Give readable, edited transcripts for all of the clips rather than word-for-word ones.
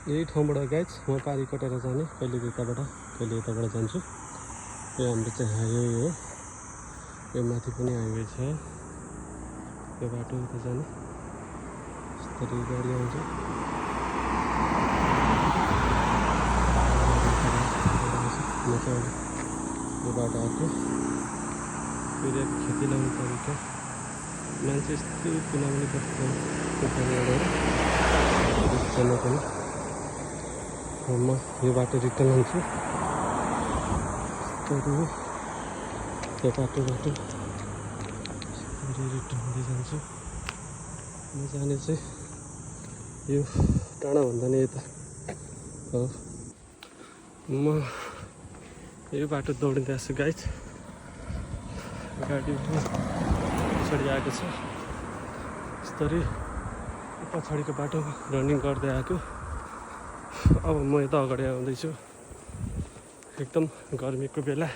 यही ठाउँबाट गाइज म पारी कटेर जाने, कहिले यताबाट कहिले यताबाट जान्छु। यो हाम्रो चाहिँ हाइवे हो, यो माथि पनि हाइवे छ। यो बाटो उता जाने यस्तरी गाडी आउँछ। म चाहिँ यो बाटो आएको फेरि खेती लाउने तरिका मान्छे यस्तो कुनाउने कस्तो पनि म यो बाटो रिटर्न आउँछु। यो बाटोबाट रिटर्न हुँदै जान्छु। म जाने चाहिँ यो टाढा भन्दा नि यता हो। म यो बाटो दौडिँदै आएको छु गाइज। गाडी पछाडि आएको छ यस्तरी पछाडिको बाटो रनिङ गर्दै आएको। अब म यता अगाडि आउँदैछु। एकदम गर्मीको बेला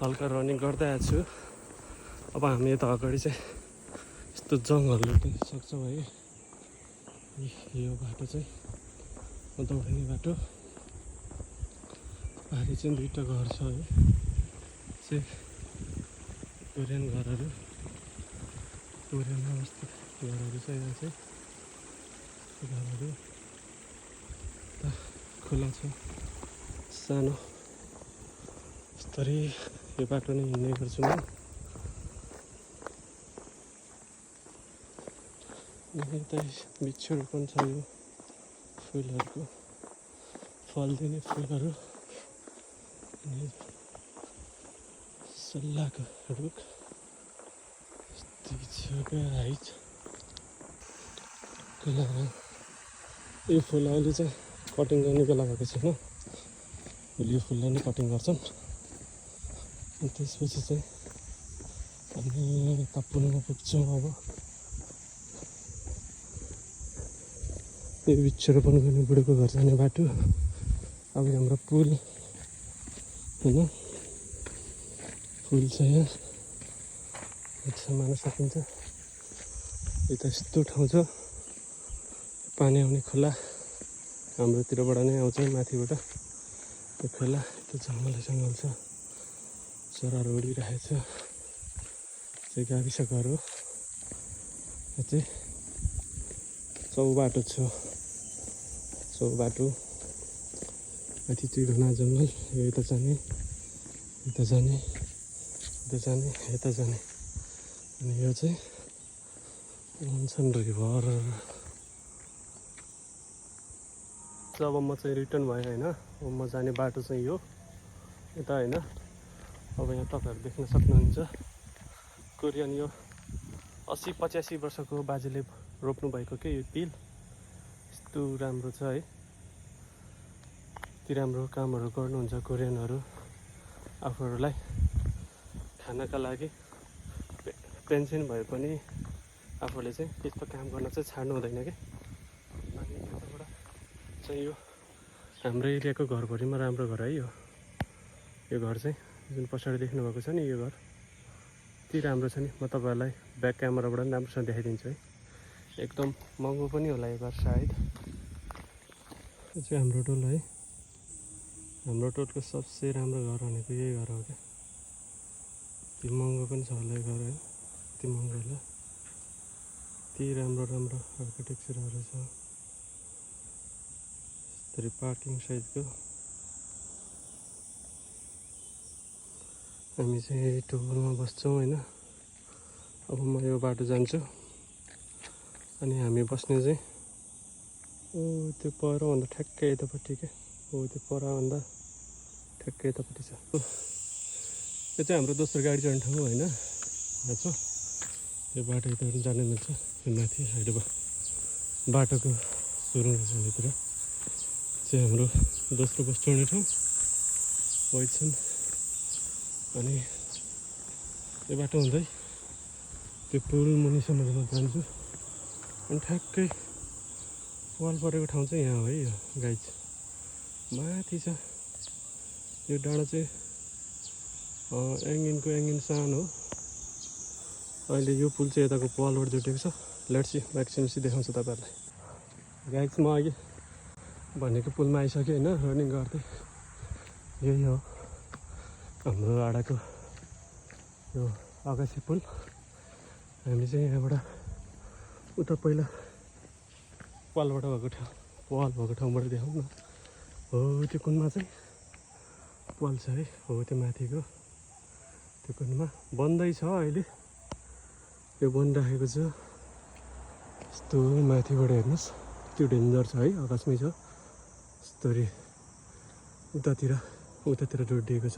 हल्का रनिङ गर्दै आएको छु। अब हामी यता अगाडि चाहिँ यस्तो जङ्गल लुट्न सक्छौँ है। यो बाटो चाहिँ दौडिने बाटो। पारि चाहिँ दुईवटा घर छ है, चाहिँ कोरियन घरहरू, कोरियनमा अवस्थित घरहरू छ। यहाँ चाहिँ घरहरू खुला छ सानो यस्तरी। यो बाटो नै हिँड्ने गर्छु म। यता वृक्षरोपण छ, यो फुलहरूको फल दिने फुलहरू अनि सल्लाहको रुख हाइट। यो फुल अहिले चाहिँ कटिङ गर्ने बेला भएको छैन, यो फुललाई नै कटिङ गर्छन्। अनि त्यसपछि चाहिँ हामी यता पुलमा पुग्छौँ। अब यो वृक्षरोपण गर्ने बुढोको घर जाने बाटो। अब हाम्रो पुल होइन, पुल छ यहाँ, मान्न सकिन्छ। यता यस्तो ठाउँ छ, पानी आउने खोला हाम्रोतिरबाट नै आउँछ माथिबाट। त्यो खोला त्यो जङ्गल छ, चराहरू उडिरहेको छ। चाहिँ गाविस घर हो। यो चाहिँ चौबाटो छ, चौबाटो माथि चाहिँ घना जङ्गल। यो यता जाने, यता जाने, यता जाने, यता जाने। अनि यो चाहिँ रिभर। जब म चाहिँ रिटर्न भएँ होइन, अब म जाने बाटो चाहिँ यो यता होइन। अब यहाँ तपाईँहरू देख्न सक्नुहुन्छ कोरियन यो 80-85 वर्षको बाजेले रोप्नु भएको के यो तिल यस्तो राम्रो छ है। यति राम्रो कामहरू गर्नुहुन्छ कोरियनहरू आफूहरूलाई खानका लागि। पेन्सन भए पनि आफूले चाहिँ त्यस्तो काम गर्न चाहिँ छाड्नु हुँदैन क्या। अनि यताबाट चाहिँ यो हाम्रो एरियाको घरभरिमा राम्रो घर है। यो घर चाहिँ जुन पछाडि देख्नुभएको छ नि, यो घर यति राम्रो छ नि। म तपाईँहरूलाई ब्याक क्यामेराबाट पनि राम्रोसँग देखाइदिन्छु है। एकदम महँगो पनि होला यो घर सायद। यो चाहिँ हाम्रो टोल है। हाम्रो टोलको सबसे राम्रो घर भनेको यही घर हो क्या। त्यो महँगो पनि छ होला यो घर है, यति महँगो होला। यति राम्रो राम्रो आर्किटेक्चरहरू छ। यस्तरी पार्किङ साइडको। हामी चाहिँ टोलमा बस्छौँ होइन। अब म यो बाटो जान्छु अनि हामी बस्ने चाहिँ त्यो परभन्दा ठ्याक्कै यतापट्टि क्या। त्यो परभन्दा ठ्याक्कै यतापट्टि छ। यो चाहिँ हाम्रो दोस्रो गाडी चढ्ने ठाउँ होइन। यहाँ छ यो बाटो यताबाट जानु मिल्छ। यो माथि अहिले बाटोको सुरुङ हुनेतिर चाहिँ हाम्रो दोस्रो बस चढ्ने ठाउँ होइन। अनि यो बाटो हुँदै त्यो पुल मुनिसम्म जान्छु। अनि ठ्याक्कै वाल परेको ठाउँ चाहिँ यहाँ हो है। यो गाइज माथि छ। यो डाँडा चाहिँ एङ्गिन सानो हो। अहिले यो पुल चाहिँ यताको वालबाट जोडिएको छ। लेट्स सी म एकछिनपछि देखाउँछु तपाईँहरूलाई। गाइज म अघि भनेको पुलमा आइसक्यो होइन रनिङ गर्दै। यही हो हाम्रो डाँडाको यो अगासी पुल। हामी चाहिँ यहाँबाट उता पहिला पालबाट भएको ठाउँ पाल भएको ठाउँबाट देखाउँ न। हो त्यो कुनमा चाहिँ पाल छ है। हो त्यो माथिको त्यो कुनमा बन्दैछ अहिले, यो बनिराखेको छ। यस्तो माथिबाट हेर्नुहोस् त्यो डेन्जर छ है, आकाशमै छ। यस्तरी उतातिर जोडिएको छ।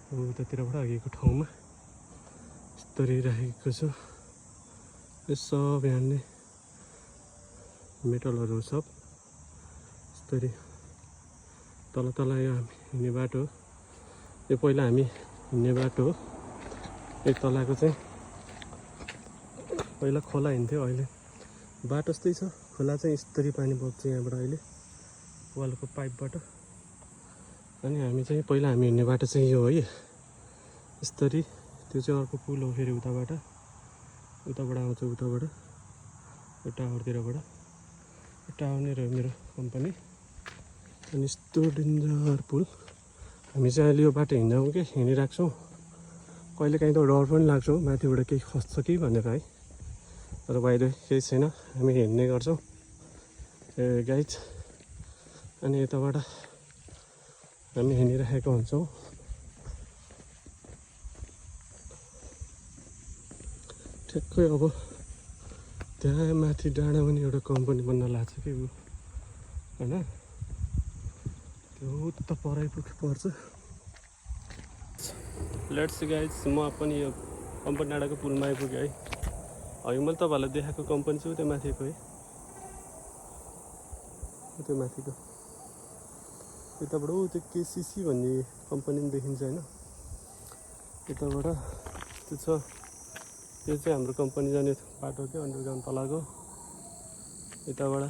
उतातिरबाट अघिको ठाउँमा यस्तरी राखेको छ। यो सब यहाँले मेटलहरू सब यस्तरी तल यो हामी हिँड्ने बाटो हो। यो पहिला हामी हिँड्ने बाटो हो। यो तलको चाहिँ पहिला खोला हिँड्थ्यो, अहिले बाटो जस्तै छ। खोला चाहिँ यस्तरी पानी बग्छ यहाँबाट अहिले वालको पाइपबाट। अनि हामी चाहिँ पहिला हामी हिँड्ने बाटो चाहिँ यो है, यस्तरी। त्यो चाहिँ अर्को पुल हो फेरि उताबाट आउँछ, उताबाट यो टावरतिरबाट। यो टावर नै रह्यो मेरो कम्पनी। अनि यस्तो डेन्जर पुल। हामी चाहिँ अहिले यो बाटो हिँड्छौँ कि हिँडिरहेको छौँ। कहिले काहीँ त डर पनि लाग्छ माथिबाट केही खस्छ कि भनेर है, तर बाहिर केही छैन, हामी हिँड्ने गर्छौँ गाइज। अनि यताबाट हामी हिँडिरहेको हुन्छौँ। ठ्याक्कै अब त्यहाँ माथि डाँडा पनि एउटा कम्पनी बन्न लाग्छ कि ऊ होइन, त्यो उता पराइ पर्छ। लेट्स गाइज, म पनि यो कम्पनी डाँडाको पुलमा आइपुगेँ है। अघि मैले तपाईँहरूलाई देखाएको कम्पनी चाहिँ त्यो माथिको है, त्यो माथिको। यताबाट त्यो केसिसी भन्ने कम्पनी पनि देखिन्छ होइन, यताबाट त्यो छ। यो चाहिँ हाम्रो कम्पनी जाने बाटो क्या, अन्डरग्राउन्ड तलको यताबाट।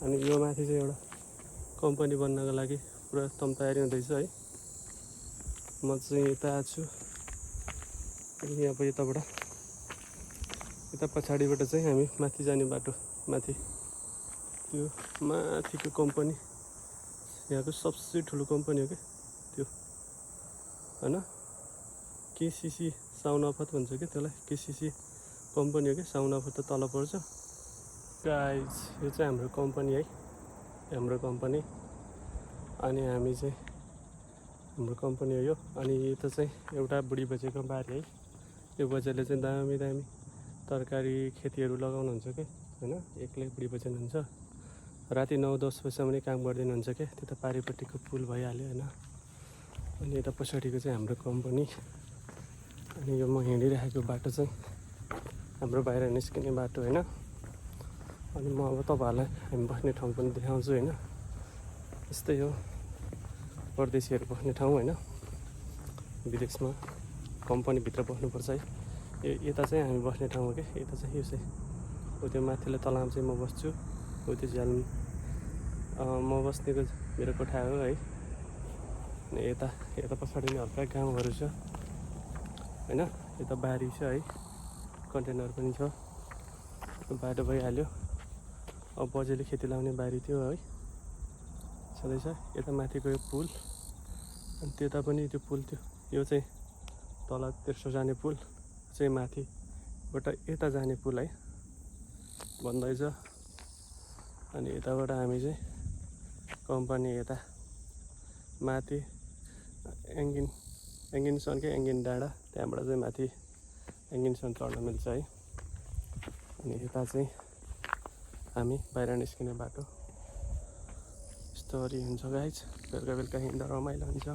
अनि यो माथि चाहिँ एउटा कम्पनी बन्नको लागि पुरा एकदम तयारी हुँदैछ है। म चाहिँ यता आएको छु। अनि अब यता पछाडिबाट चाहिँ हामी माथि जाने बाटो, माथि त्यो माथिको कम्पनी यहाँको सबसे ठुलो कम्पनी हो क्या त्यो होइन। केसिसी साउनाफत भन्छ क्या त्यसलाई, केसिसी कम्पनी हो क्या। साउनाफत त तल पर्छ गाइज। यो चाहिँ हाम्रो कम्पनी है, हाम्रो कम्पनी। अनि हामी चाहिँ हाम्रो कम्पनी हो यो। अनि यता चाहिँ एउटा बुढी बजेको बारी है। यो बजेले चाहिँ दामी तरकारी खेतीहरू लगाउनुहुन्छ क्या होइन। एक्लै बुढी बजे हुनुहुन्छ, राति 9-10 बजीसम्म नै काम गरिदिनुहुन्छ क्या। त्यो त पारिपट्टिको पुल भइहाल्यो होइन। अनि यता पछाडिको चाहिँ हाम्रो कम्पनी। अनि यो म हिँडिरहेको बाटो चाहिँ हाम्रो बाहिर निस्किने बाटो होइन। अनि म अब तपाईँहरूलाई हामी बस्ने ठाउँ पनि देखाउँछु होइन। यस्तै हो परदेशीहरू बस्ने ठाउँ होइन, विदेशमा कम्पनीभित्र बस्नुपर्छ है। यता चाहिँ हामी बस्ने ठाउँ हो क्या। यता चाहिँ यो चाहिँ हो त्यो माथिल्लो तलामा चाहिँ म बस्छु। हो त्यो झ्याल म बस्नेको मेरो कोठा हो है। अनि यता पछाडि नै हल्का गाउँहरू छ होइन। यता बारी छ है, कन्टेनर पनि छ। बाटो भइहाल्यो। अब बजेले खेती लाउने बारी थियो है, छँदैछ। यता माथिको यो पुल, अनि त्यता पनि त्यो पुल थियो। यो चाहिँ तल तेर्सो जाने पुल चाहिँ माथिबाट यता जाने पुल है, भन्दैछ। अनि यताबाट हामी चाहिँ कम्पनी यता माथि एङ्गिनसन के एङ्गिन डाँडा, त्यहाँबाट चाहिँ माथि एङ्गिनसन चढ्न मिल्छ है। अनि यता चाहिँ हामी बाहिर निस्किने बाटो यस्तोहरू हुन्छ गाइज। बेलुका हिँड्दा रमाइलो हुन्छ।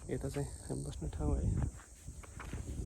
यता चाहिँ हामी बस्ने ठाउँ है।